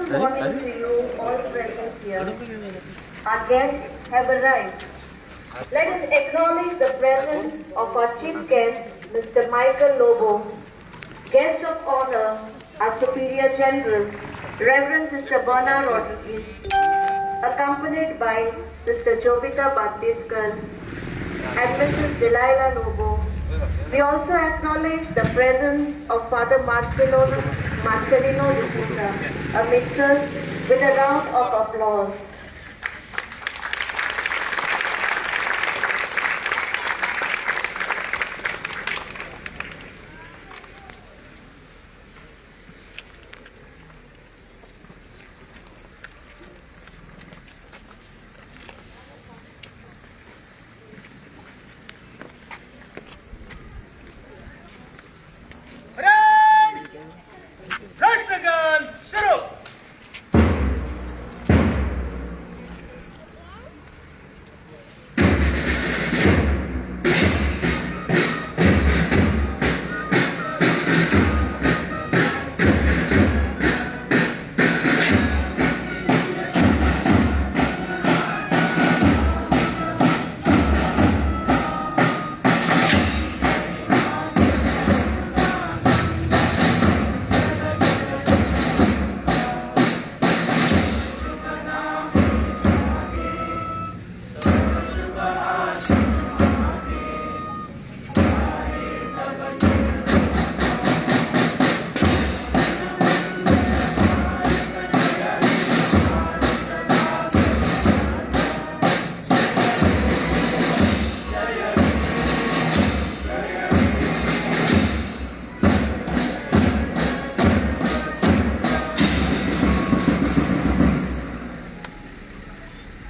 Morning to you all present here. Our guests have arrived. Let us acknowledge the presence of our chief guest, Mr. Michael Lobo, guest of honor, our Superior General, Reverend Sister Berna Rodriguez, accompanied by Sister Jovita Baptiskar and Mrs. Delilah Lobo. We also acknowledge the presence of Father Marcelino D'Souza amidst us with a round of applause. राष्ट्रगान शुरू.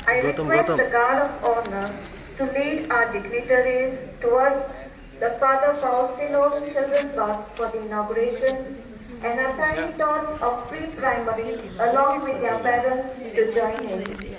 I Gautam, request Gautam. The guard of honor to lead our dignitaries towards the Father Faustino Children's Park for the inauguration and our tiny tots of pre-primary along with their parents to join in.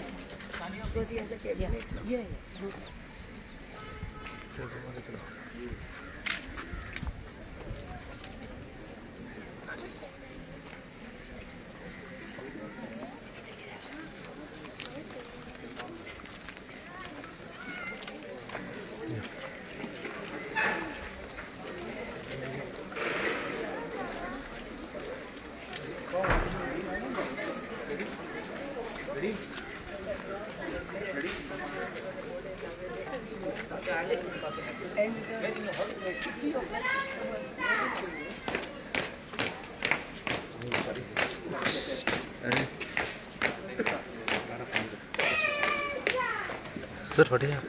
Sir बढ़िया.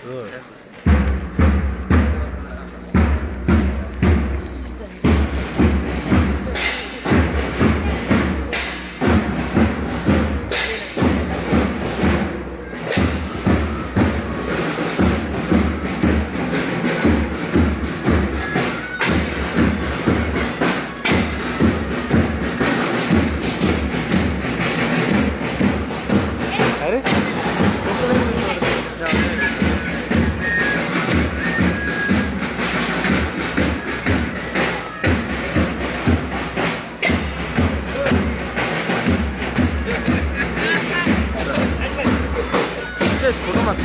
Sir. अरे. Photo मत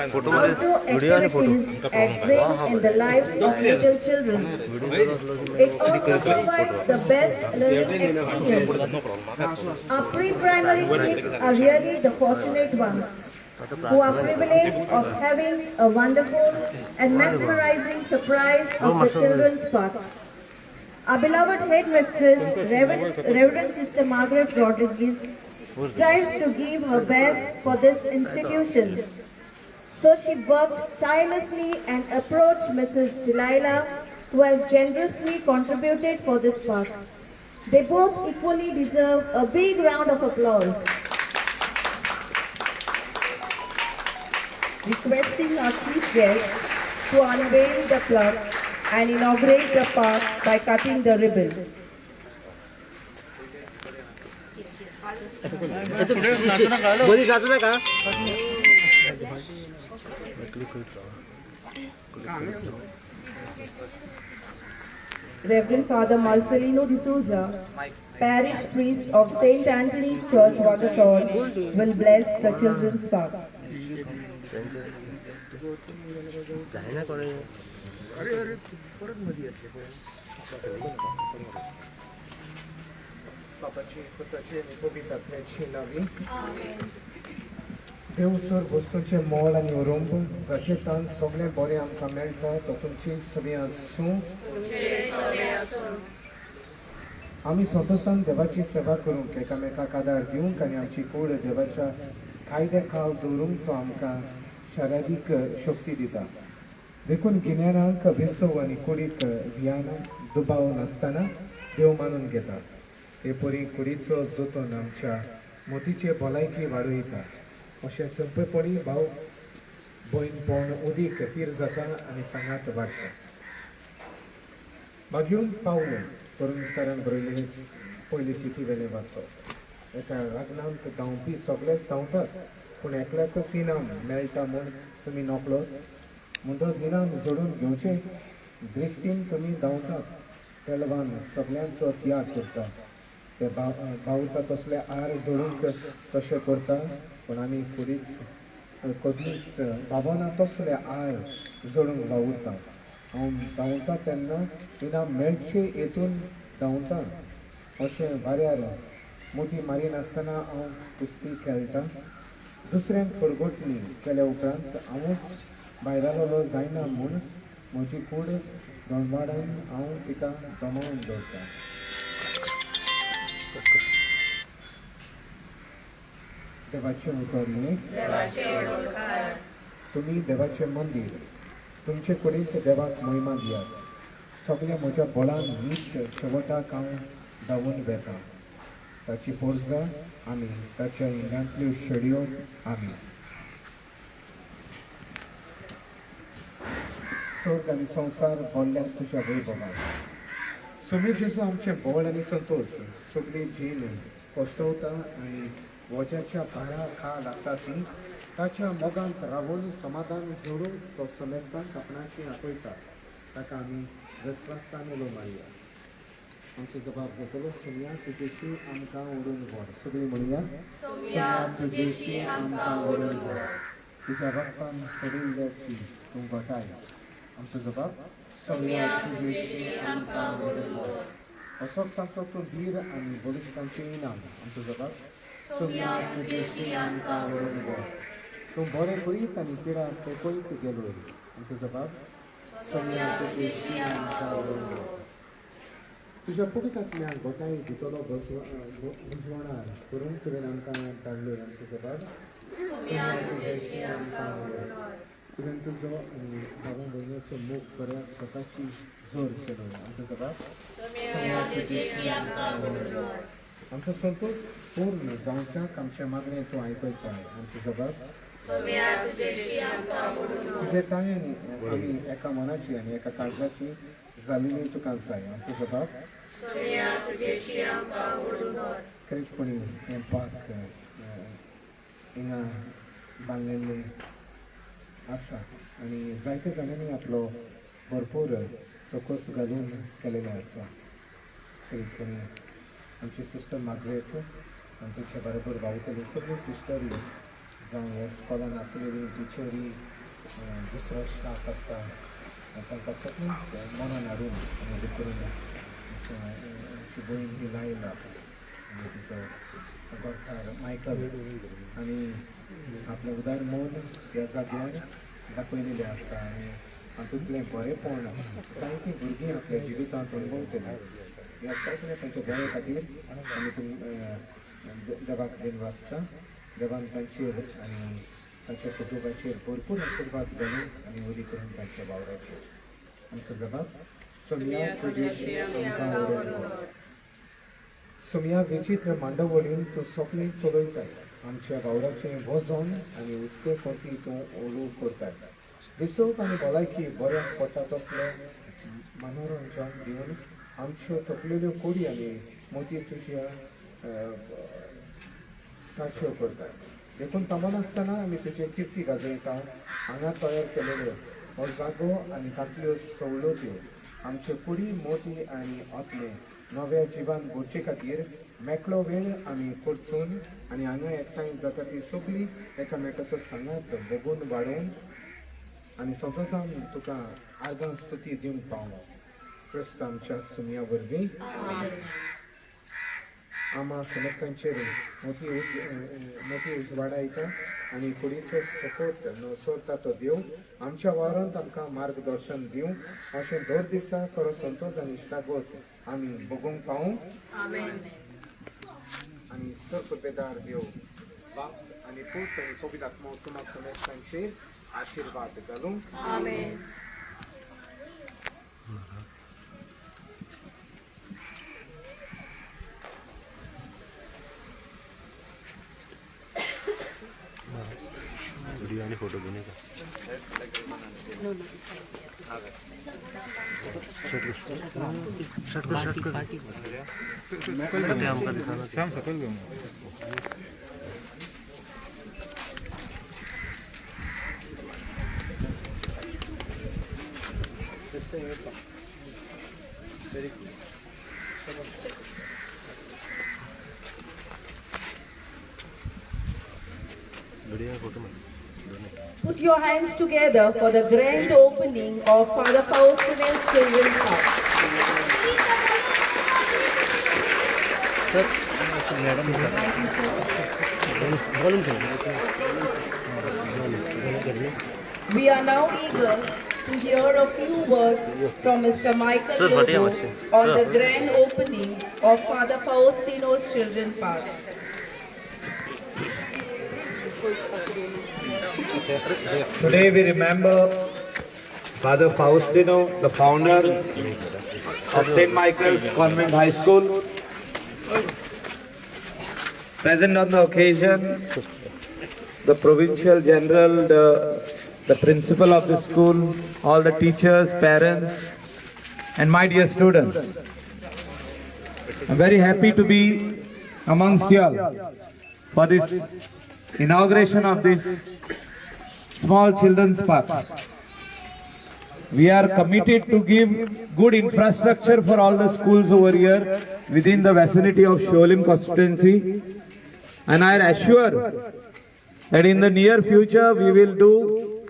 और photo मध्ये Outdoor video आणि photo. Activities excel in the life of little children. It also provides the best learning experience. Our pre-primary kids are really the fortunate ones who are privileged of having a wonderful and mesmerizing surprise of the children's park. Our beloved headmistress, Reverend Sister Margaret Rodriguez, strives to give her best for this institution. So she worked tirelessly and approached Mrs. Delilah, who has generously contributed for this park. They both equally deserve a big round of applause. Requesting our chief guest to unveil the plaque and inaugurate the park by cutting the ribbon. बरी जाचो नाका. Reverend Father Marcelino D'Souza, Parish Priest of St. Anthony's Church, Vagator, will bless the children's park. जायना कोण. बापाची, पुताची आनी पवित्र आत्म्याची नावी. देव sir वस्तूंचें मोल आनी उरुंब, जाचे तान सगळें बरें आमकां मेळटा, तो तुमची सगळीं आसूं. आमी संतोशान देवाची सेवा करूंक, एकामेकाक आदार दिवंक आनी आमची कूड देवाच्या कायद्या खाल दवरूंक तो आमकां शारिरीक शक्ती दिता. देखून गिन्यानाक विसव आनी कुडीक ध्यान दुबाव नासतना देव मानून घेता. हे परी कुडीचो जतन आमच्या मोतीचे भलायकी वाडयता. अशें सोंपेपणी भाव भयणपण उदीक तीर जाता आनी सांगात वाडटा. मागीर पावलो करून बरयलेले पयली चिटी वेलें वाचप. एका लग्नांत धांवपी सगळेच धांवतात, पूण एकल्याकच इनाम मेळटा म्हूण तुमी नकळो. म्हणटच इनाम जोडून घेवचे द्रिश्टीन तुमी धांवतात. पेलवान सगळ्यांचो त्याग करता, ते बावता तसले आर जोडूंक तशें करता, पूण आमी कुडीच कदीच बाबना तसले आर जोडूंक वावुरता. हांव धांवता तेन्ना इनाम मेळचे हेतून धांवता. अशें वाऱ्यार मोटी मारिनासतना हांव कुस्ती खेळटा. दुसऱ्यांक फरगटणी केल्या उपरांत हांवूच भायरालोलो जायना म्हूण म्हजी कूड दोंडवाडान हांव तिका दमावन दवरता. देवाचें उतर न्ही, तुमी देवाचें मंदीर, तुमचे कुडींत देवाक महिमा दियात. सगळ्या म्हज्या बळान नीट शेवटाक हांव धांवून वेता. ताची पोरजा आमी, ताच्या इंगांतल्यो शेडयो आमी. स्वर्ग आनी संवसार भरल्यात तुज्या वैभवान. सुमी जेजू आमचें बळ आनी संतोश. सगळी जीण कश्टवता आनी वज्याच्या भारा खाल आसा ती ताच्या मोगांत रावून समाधान जोडूंक तो समेस्तांक आपणाची आपयता. ताका आमी विस्वासान उलो मारया. आमचो जबाब जातलो, सोमया तुजेशी आमकां ओडून व्हर. सगळीं म्हणया, सोमया तुजेशी आमकां ओडून व्हर. तुज्या रक्तान पडिल्ल्याची तूं घटाय. आमचो जबाब, सोमया तुजेशी आमकां ओडून व्हर. असोक्तांचो तूं धीर आनी बळिश्टांचें इनाम. आमचो जबाब, सोमया तुजेशी आमकां ओडून व्हर. तूं बरें करीत आनी पिडा तेंकयत गेलो. आमचो जबाब, सोमया तुजेशी आमकां ओडून व्हर. तुज्या पवित्र गोठाय दितलो बुजवणार करून तुवें आमकां धाडलो. आमचो जबाब, तुजेशी आमकां ओडून. तुवें तुजो आनी बाबा भयणीचो मोग बऱ्या स्वताची जोर केलो. आमचो जबाब, तुजेशी आमकां ओडून. आमचो संतोश पूर्ण जावच्याक आमचें मागणें तूं आयकयताय. आमचो जबाब, तुजे ताय आनी आमी एका मनाची आनी एका काळजाची जाल्ली तुका जाय. आमचो जबाब, खरेंचपणी हें पार्क हिंगा बांदलेलें आसा आनी जायते जाणांनी आपलो भरपूर तकोस घालून केलेलें आसा. खरेंचपणी आमची सिस्टर मार्गरेट आनी तिचे बरोबर वावुरतली सगळी सिस्टरी, जावं ह्या स्कॉलान आसलेली टिचरी, दुसरो स्टाफ आसा, तांकां सगळीं मनान हाडून आनी करून आमची भयण ही लायला आनी तिचो गोठार मायकल आनी आपलें उदार मन ह्या जाग्यार दाखयलेलें आसा. आनी हातूंतलें बरेंपण जायतीं भुरगीं आपल्या जिवितांत अणभवतलीं. ह्या सगळ्या तांच्या बऱ्या खातीर आमी देवाक देन वाचता. देवान तांचेर आनी तांच्या कुटुंबाचेर भरपूर आशिर्वाद घालून आनी उदी करून तांच्या वावराचेर. आमचो जबाब, सोमया तुजेशी आमकां ओडून व्हर. सोमया विचित्र मांडवळीन तूं सगळें चलयताय. आमच्या वावराचें वजन आनी हुस्के फटी तूं ओडू करताय. विसव आनी भलायकी बऱ्याक पडटा तसलें मनोरंजन दिवन आमच्यो तकलेल्यो कोडी आनी मोती तुज्या ताच्यो करता. देखून थांबनासतना आमी तुजे किर्ती गाजयता. हांगा तयार केलेल्यो हो जागो आनी तांतल्यो सवलत्यो आमचे कुडी मोती आनी आत्मे नव्या जिवान भरचे खातीर मेकळो वेळ आमी खर्चून आनी हांगा एकठांय जाता ती सगळी एकामेकाचो सांगात भोगून वाडोवन आनी संतोशान तुका आर्गां स्तुती दिवंक पावो क्रिस्त आमच्या सुमया वरवीं. आमा समस्तांचेर मोती मोती उजवाडायता आनी कुडीचो सपोर्ट नसोरता तो देव आमच्या वावरांत आमकां मार्गदर्शन दिवं अशें दर दिसा खरो संतोश आनी इश्टागत आमी भोगूंक पावूं. आनी सरकृपेदार देव बाप आनी पूत आनी पवित्र आत्मो तुमा समेस्तांचेर आशिर्वाद घालूं. व्हिडिओ आणि फोटो घेऊन येतो. शर्ट कर, शर्ट कर. ते आमकां दिसना. श्याम सकयल घेवन. व्हिडिओ आणि फोटो मध्ये. Put your hands together for the grand opening of Father Faustino's Children's Park. Madam. Thank you, sir. बोलून ठेव. We are now eager to hear a few words from Mr. Michael Sir, what Lobo do you on Sir. The grand opening of Father Faustino's Children's Park. Today we remember Father Faustino, the founder of St. Michael's Convent High School. Present on the occasion, the Provincial General, the principal of the school, all the teachers, parents, and my dear students. I'm very happy to be amongst you all for this inauguration of this small children's park. We are committed to give good infrastructure for all the schools over here within the vicinity of Siolim constituency. And I assure that in the near future we will do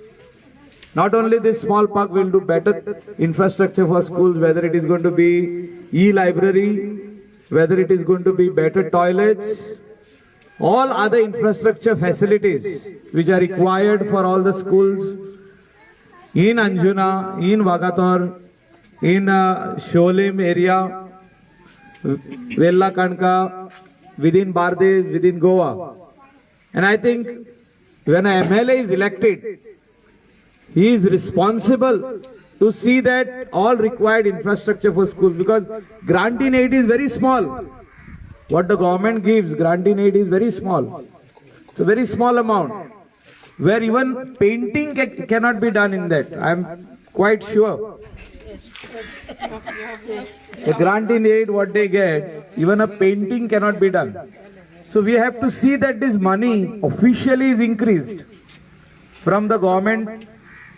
not only this small park, we will do better infrastructure for schools, whether it is going to be e-library, whether it is going to be better toilets, all other infrastructure facilities which are required for all the schools in Anjuna, in Vagator, in Siolim area, Velha Kanka, within Bardez, within Goa. And I think when a MLA is elected, he is responsible to see that all required infrastructure for schools, because grant in aid is very small. What the government gives, grant in aid is very small. It's a very small amount, where even painting cannot be done in that. I am quite sure. The grant in aid, what they get, even a painting cannot be done. So we have to see that this money officially is increased from the government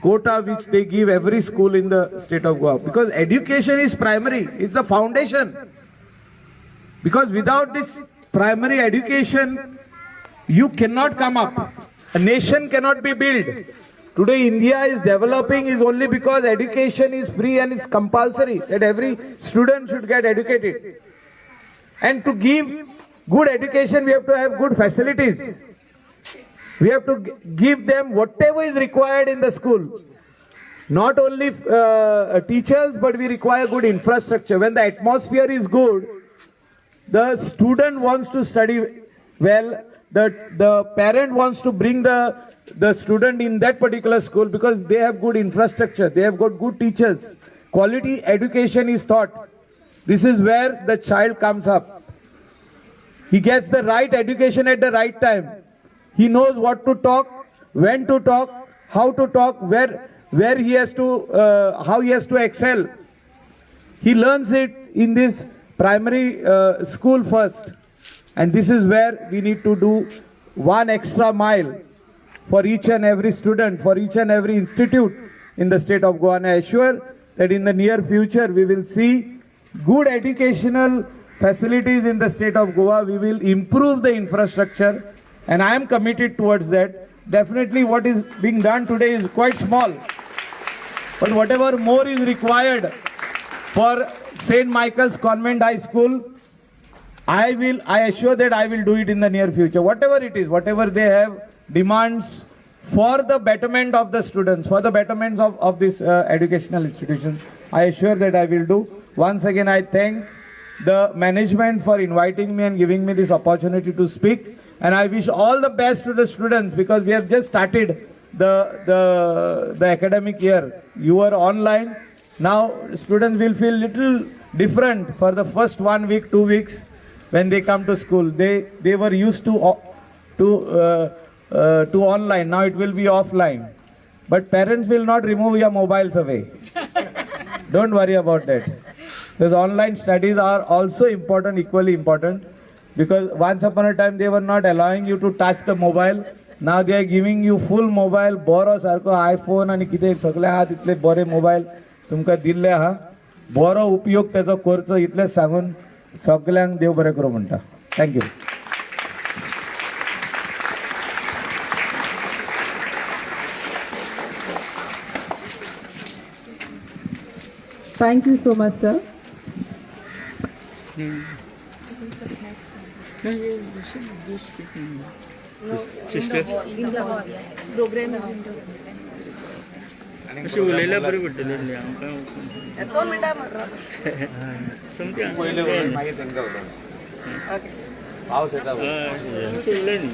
quota which they give every school in the state of Goa. Because education is primary, it's the foundation. Because without this primary education, you cannot come up. A nation cannot be built. Today India is developing is only because education is free and is compulsory, that every student should get educated. And to give good education, we have to have good facilities. We have to give them whatever is required in the school. Not only teachers, but we require good infrastructure. When the atmosphere is good, the student wants to study well, the parent wants to bring the student in that particular school because they have good infrastructure, they have got good teachers. Quality education is taught. This is where the child comes up. He gets the right education at the right time. He knows what to talk, when to talk, how to talk, where he has to, how he has to excel. He learns it in this primary school first, and this is where we need to do one extra mile for each and every student, for each and every institute in the state of Goa. And I assure that in the near future we will see good educational facilities in the state of Goa. We will improve the infrastructure, and I am committed towards that. Definitely what is being done today is quite small, but whatever more is required for St. Michael's Convent High School, I assure that I will do it in the near future. Whatever it is, whatever they have demands for the betterment of the students, for the betterment of this educational institution, I assure that I will do. Once again, I thank the management for inviting me and giving me this opportunity to speak. And I wish all the best to the students, because we have just started the academic year. You are online. Now students will feel little different for the first 1 week, 2 weeks when they come to school. They were used to online. Now it will be offline. But parents will not remove your mobiles away. Don't worry about that. Because online studies are also important, equally important. Because once upon a time they were not allowing you to touch the mobile. Now they are giving you full mobile. बरो सारको iPhone आनी कितें सगळे आहा तितले बरे mobile तुमकां दिल्ले आहा. बरो उपयोग तेजो करचो इतलें सांगून सगल्यांक देव बरें करूं म्हणटा. Thank you. Thank you so much, sir. Sister program is in the अशें उलयल्यार बरें पडटलें न्ही आमकां. 2 मिनटां माररा समतें मागीर तांकां पावस येता. उलय न्ही.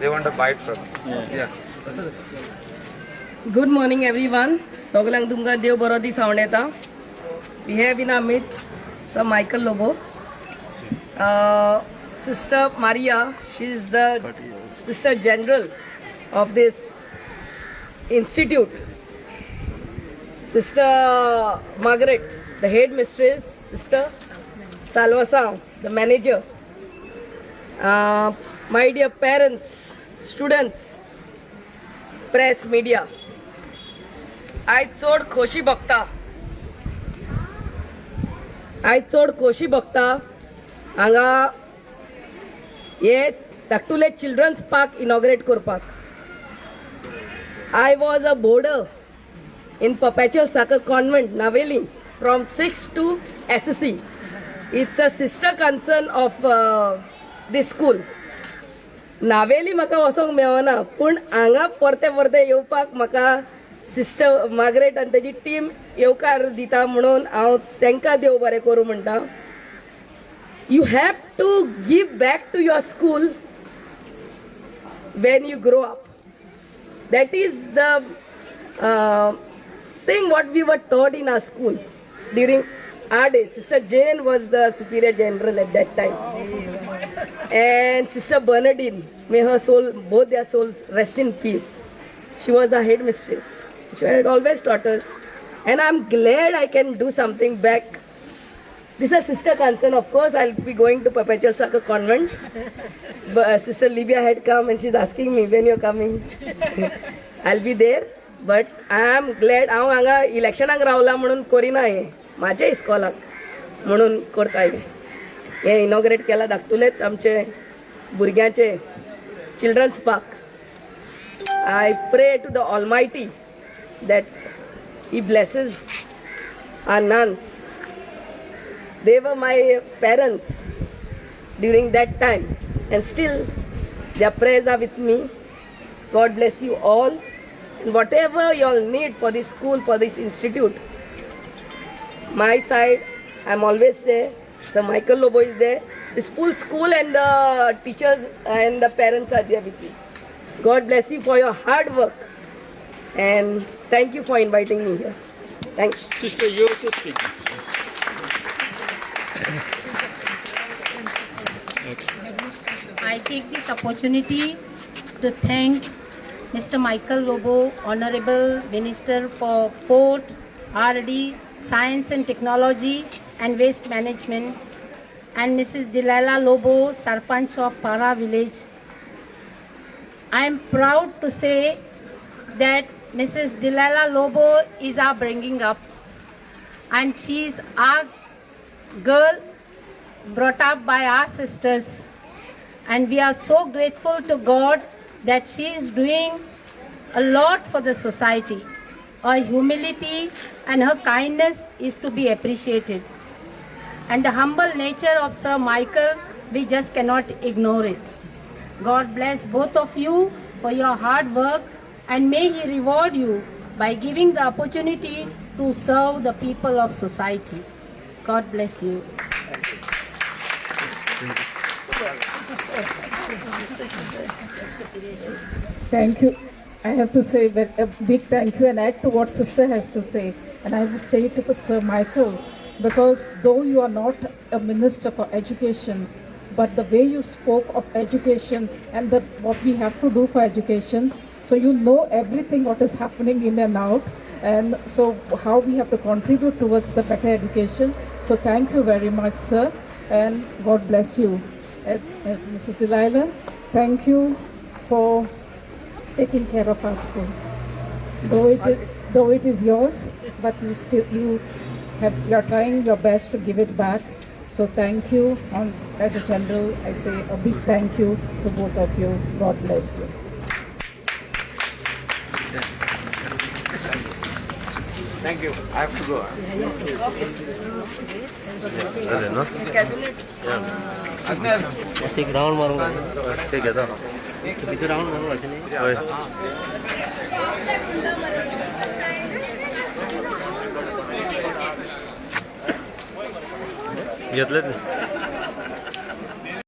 They want a bite from. Yeah. Good morning everyone. सगळ्यांक तुमकां देव बरो दीस आवडटा. We have in our midst Sir Michael Lobo, Sister Maria. She is the Sister General of this institute. Sister Margaret, the head mistress. Sister Salvasao, the manager. My dear parents, students, press, media. आयज चड खोशी भोगता, आयज चड खोशी भोगता हांगा हे धाकटुले चिल्ड्रन्स पार्क इनॉग्रेट करपाक. I was a boarder in Perpetual Succour Convent, Navelim, from 6 to SSC. It's a sister concern of this school. Navelim म्हाका वचोंक मेळना, पूण हांगा परते परते येवपाक म्हाका सिस्टर मार्गरेट आनी तेजी टीम येवकार दिता म्हणून हांव तांकां देव बरें करूं म्हणटा. You have to give back to your school when you grow up. That is the thing what we were taught in our school during our days. Sister Jane was the Superior General at that time. And Sister Bernadine, may her soul, both their souls rest in peace. She was our headmistress. She had always taught us. And I'm glad I can do something back. This is a sister concern. Of course, I'll be going to Perpetual Succour Convent. But Sister Libya had come and she's asking me when you're coming. I'll be there. But I am glad. हांव हांगा इलेक्शनाक रावला म्हणून करिना हें, म्हाज्या इस्कॉलाक म्हणून करता हें. हें इनॉग्रेट केलां धाकटुलेच आमचे भुरग्यांचे children's park. I pray to the Almighty that He blesses our nuns. They were my parents during that time, and still their prayers are with me. God bless you all, and whatever you all need for this school, for this institute, my side, I'm always there. Sir Michael Lobo is there. This full school and the teachers and the parents are there with you. God bless you for your hard work, and thank you for inviting me here. Thanks. Sister, you also speak. I take this opportunity to thank Mr. Michael Lobo, Honorable Minister for Port, RD, Science and Technology and Waste Management, and Mrs. Delilah Lobo, Sarpanch of Parra village. I am proud to say that Mrs. Delilah Lobo is our bringing up, and she is our girl brought up by our sisters, and we are so grateful to God that she is doing a lot for the society. Her humility and her kindness is to be appreciated. And the humble nature of Sir Michael, we just cannot ignore it. God bless both of you for your hard work, and may He reward you by giving the opportunity to serve the people of society. God bless you. Thank you. I have to say that a big thank you and add to what sister has to say. And I would say to Sir Michael, because though you are not a minister for education, but the way you spoke of education and what we have to do for education, so you know everything what is happening in and out, and so how we have to contribute towards the better education. So thank you very much, sir, and God bless you. It's, Mrs. Delilah, thank you for taking care of our school. Though it is yours, but you still you are trying your best to give it back. So thank you. As a general, I say a big thank you to both of you. God bless you. Thank you. I have to go. Cabinet. एक round मारूंगा ठीक है तो round मारूंगा नहीं। घेतलेत.